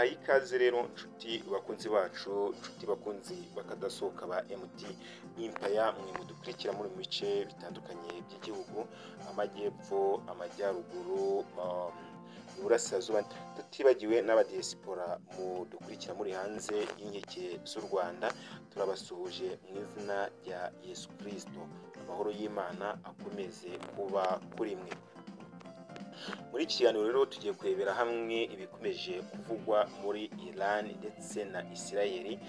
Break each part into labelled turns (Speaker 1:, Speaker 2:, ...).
Speaker 1: Tubahaye ikaze rero nshuti bakunzi bacu, nshuti bakunzi bakadasohoka ba MT Empire, mwe mudukurikira muri mu bice bitandukanye by'igihugu, amajyepfo, amajyaruguru, iburasirazuba, tutibagiwe n'abadiaspora mudukurikira muri hanze y'inkike z'u Rwanda. Turabasuhuje mu izina rya Yesu Kristo. Amahoro y'Imana akomeze kuba kuri mwe. Muri iki kiganiro rero tugiye kurebera hamwe ibikomeje kuvugwa muri Iran ndetse na Israel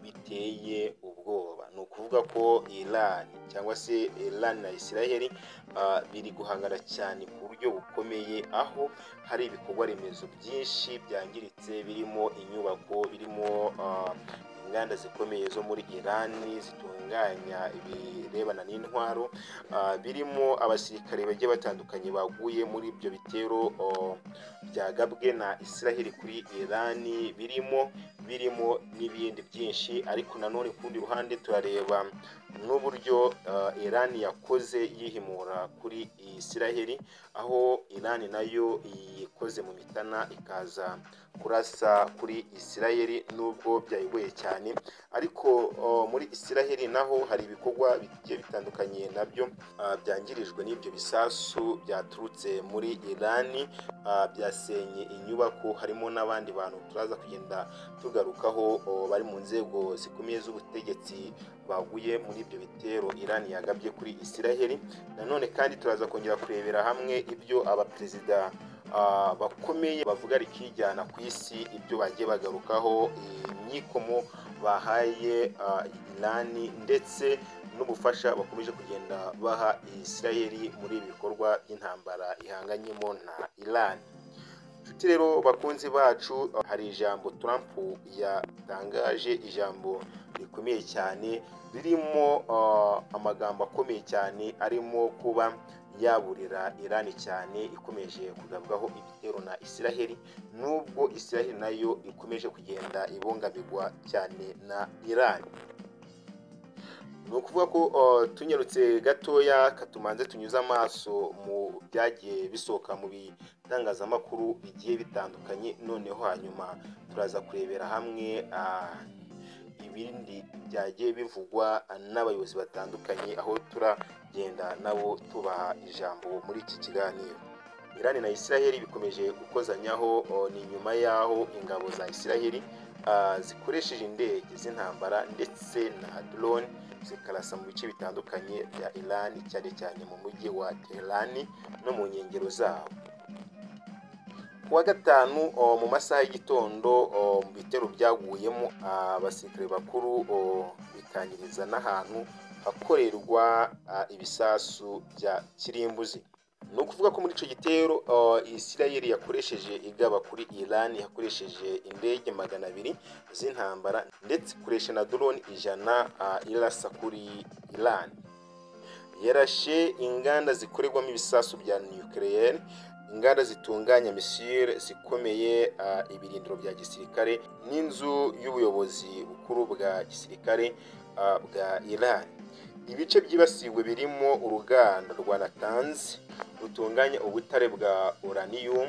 Speaker 1: biteye ubwoba. Ni ukuvuga ko Iran cyangwa se Iran na Israel biri guhangana cyane ku buryo bukomeye, aho hari ibikorwa remezo byinshi byangiritse, birimo inyubako, birimo inganda zikomeye zo muri Iran zitunganya ibirebana n'intwaro, birimo abasirikare bagiye batandukanye baguye muri ibyo bitero byagabwe na Israel kuri Iran, birimo n'ibindi byinshi. Ariko nanone ku rundi ruhande turareba n'uburyo Iran yakoze yihimura kuri Israel, aho Iran nayo yikoze mu mitana ikaza kurasa kuri Israel nubwo byayigoye cyane. Ariko muri Israel naho hari ibikorwa bigiye bitandukanye nabyo byangirijwe n'ibyo bisasu byaturutse muri Iran, byasenye inyubako, harimo n'abandi bantu turaza kugenda tugarukaho bari mu nzego zikomeye z'ubutegetsi baguye muri ibyo bitero Iran yagabye kuri Israel. Nanone kandi turaza kongera kurebera hamwe ibyo abaperezida bakomeye bavuga rikijyana ku isi, ibyo bagiye bagarukaho, imyikomo bahaye Iran ndetse n'ubufasha bakomeje kugenda baha Israel muri ibi bikorwa by'intambara ihanganyemo na Iran. Nshuti rero bakunzi bacu, hari ijambo Trump yatangaje, ijambo rikomeye cyane ririmo amagambo akomeye cyane, arimo kuba yaburira Iran cyane ikomeje kugabwaho ibitero na Israel, nubwo Israel nayo ikomeje kugenda ibungamirwa cyane na Iran. Ni ukuvuga ko tunyarutse gatoya katumanze tunyuze amaso mu byagiye bisohoka mu bitangazamakuru bigiye bitandukanye, noneho hanyuma turaza kurebera hamwe ibindi byagiye bivugwa n'abayobozi batandukanye, aho turagenda nabo tubaha ijambo muri iki kiganiro. Iran na Israel bikomeje gukozanyaho, ni nyuma y'aho ingabo za Israel zikoresheje indege z'intambara ndetse na drone zikarasa mu bice bitandukanye bya Iran, cyane cyane mu mujyi wa Tehran no mu nkengero zawo. Ku wa gatanu mu masaha y'igitondo, mu bitero byaguyemo abasirikare bakuru, bikangiriza n'ahantu hakorerwa ibisasu bya kirimbuzi. Ni ukuvuga ko muri icyo gitero Israel yakoresheje igaba kuri Iran, yakoresheje indege 200 z'intambara ndetse ikoresha na drone 100 irasa kuri Iran. Yarashe inganda zikorerwamo ibisasu bya nucléaire, inganda zitunganya misile zikomeye, ibirindiro bya gisirikare n'inzu y'ubuyobozi bukuru bwa gisirikare bwa Iran. Ibice byibasiwe birimo uruganda rwa Natanz rutunganya ubutare bwa uranium,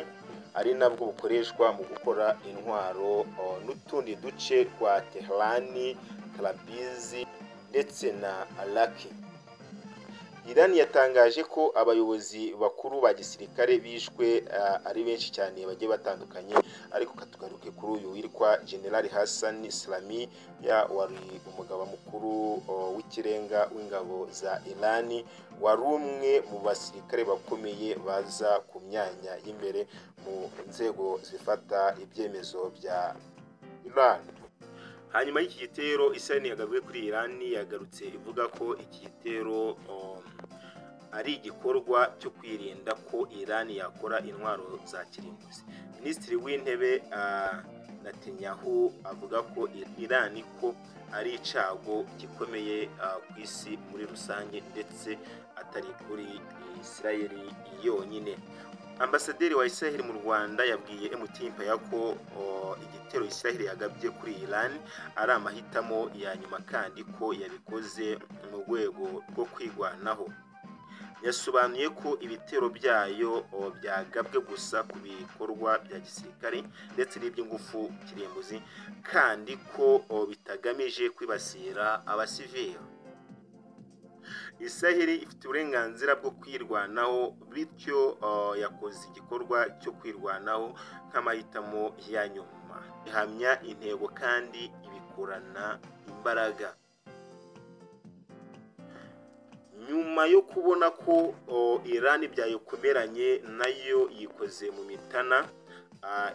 Speaker 1: ari nabwo bukoreshwa mu gukora intwaro, n'utundi duce twa Tehran, Tabriz ndetse na Arak. Iran yatangaje ko abayobozi bakuru ba gisirikare bishwe ari benshi cyane bagiye batandukanye, ariko katugaruke kuri uyu witwa General Hassan Salami, ya wari umugaba mukuru w'ikirenga w'ingabo za Iran, wari umwe mu basirikare bakomeye baza ku myanya y'imbere mu nzego zifata ibyemezo bya Iran. Hanyuma y'iki gitero Israel yagabwe kuri Iran, yagarutse ivuga ko iki gitero ari igikorwa cyo kwirinda ko Iran yakora intwaro za kirimbuzi. Minisitiri w'Intebe Netanyahu avuga ko Iran ko ari icago gikomeye ku isi muri rusange, ndetse atari kuri Israel yonyine. Ambasaderi wa Israel mu Rwanda yabwiye MT Empire ko igitero Israel yagabye kuri Iran ari amahitamo ya nyuma, kandi ko yabikoze mu rwego rwo kwigwanaho. Yasobanuye ko ibitero byayo byagabwe gusa ku bikorwa bya gisirikare ndetse n'iby'ingufu kirimbuzi, kandi ko bitagamije kwibasira abasivili. Isiraheli ifite uburenganzira bwo kwirwanaho, bityo yakoze igikorwa cyo kwirwanaho nk'amahitamo ya nyuma, ihamya intego kandi ibikorana imbaraga. Nyuma yo kubona ko Iran byayokomeranye, nayo yikoze mu mitana,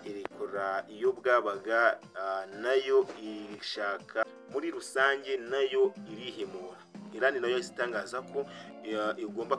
Speaker 1: irikora iyo bwabaga, nayo ishaka muri rusange, nayo irihimura. Iran nayo yahise itangaza ko igomba.